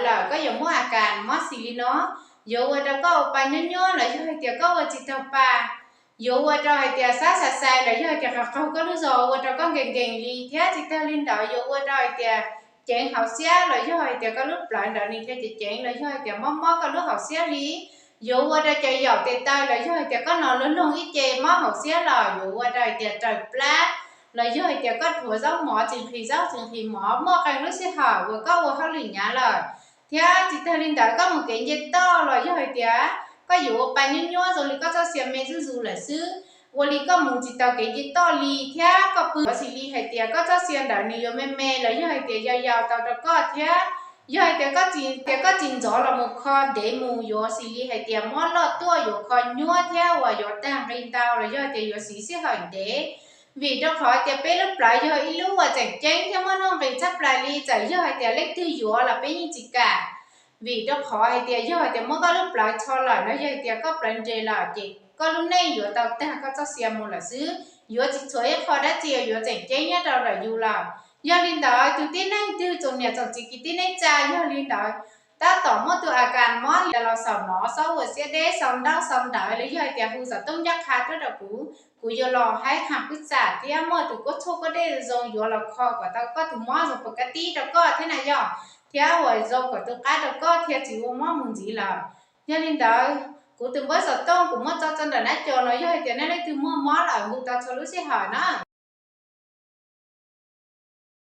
lawm koj yuav muaj a kas mob xis li no, yuav ua rau koj ua pa nyuab nyuab los yog hais tias koj ua tsis tau pa, yuav ua rau hais tias xab xais xais los yog hais tias qaug qaug koj lub zog ua rau koj nkees nkees li, thiab tsis tag li ntawd yuav ua rau hais tias ceev hauv xiab los yog hais tias koj lub plawv ntawd nws thiaj ceev ceev los yog hais tias mob mob koj lub hauv xiab li. Yuav ua rau cov yaum tes taw los yog hais tias koj no luag loog ib ce mob hauv xiab los yuav ua rau hais tias raws plab, los yog hais tias koj dhuav zaub mov tsis nqhis zaub tsis nqhis mov muaj qee lub sij hawm uas koj ua hauj lwm hnyav lawm, thiab tsis tag li ntawd koj mus kev nce toj los yog hais tias koj yuav ua pa nyuab nyuab zoo li koj txoj sia me zuj zus lawm xwb, ua li koj mus tsis tau kev nce toj li thiab koj pw yuav xis li hais tias koj txoj sia ntawd nws yuav me me los yog hais tias yau yau tau rau koj thiab. Yog hais tias koj tsis, tias koj tsis ntxov los mus kho ntev mus yuav xis li hais tias mob loj tuaj yuav kho nyuab thiab uas yuav tag nqi ntau los yog hais tias yuav siv sij hawm ntev. Vim rau qhov hais tias peb lub plawv yog ib lub uas tseem ceeb thiab muaj nuj nqis tshaj plaws li, txawm yog hais tias leej twg yuav los peb yeej tsis kam. Vim rau qhov hais tias yog hais tias muab koj lub plawv txho lawm los yog hais tias koj plawv nres lawm ces koj lub neej yuav tau tag koj txoj sia mus lawm xwb, yuav tsis txhuav ib qho dab tsi uas yuav tseem ceeb nyob rau ntawm yus lawm. Yog li ntawd tus tib neeg twg txom nyem txom txiv kwv tij neej tsa, yog li ntawd tab tom muaj tus a kas mob li los xaus nov xob ua siab deb xaus ntaub xaus ntawv los yog hais tias hu xov tooj ncaj qha tuaj rau kuv, kuv yuav los haib qha pwb txam thiab muaj tus kuab tshuaj kuab dej zoo yuav los kho kom tau koj tus mob zoo pom kab tib rau koj thiab na yog, thiab uas zoo kom tu qab rau koj thiaj tsis ua mob mus ntxiv lawm. Yog li ntawd kuv tus npawb xov tooj kuv muab tso tso ntawm nab co no, yog hais tias nej leej twg muaj mob lawm hu tau txhua lub sij hawm na.